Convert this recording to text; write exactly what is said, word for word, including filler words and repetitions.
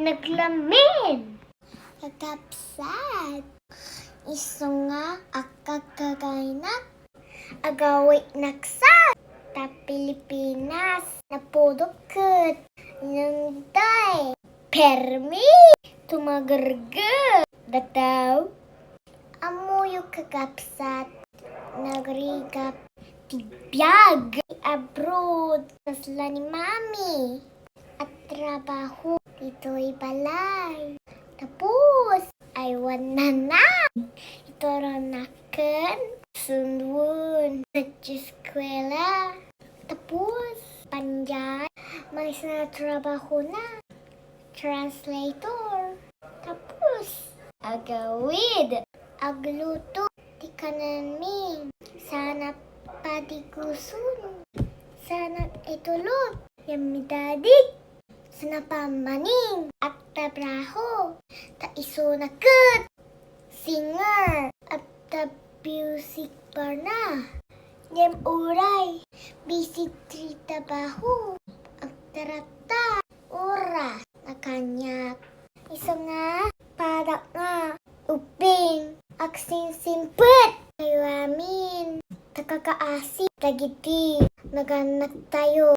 Naglamin. Kakabsat. Isu nga agkagkagaynak. Agawidnak sa ta Pilipinas. Napudot ket nangday. Permi. Tumagerger. Dataw. Ammoyo kakabsat. Nagrigap ti biag. Abroad. Kasla ni Mami. Agtrabaho ditoy balay. Tapos, aywannana. Iturona ken sundon. Nag-eskwela. Tapos, panjay. Maysa nga trabahona. Translator. Tapos, agawid. Agluto ti kanenmi. Sana padiguson. Sana itulot. Yan mi Daddy. Sana pammaning. Agtrabaho. Ta isuna ket singer. Agta music barna. Ngem uray busy ti trabaho. Agtarata. Oras. Nakaniak. Isu nga padak nga. Ubing. Agsinsimpet. Kayo amin. Takakaasi. Dagiti nagannak tayo.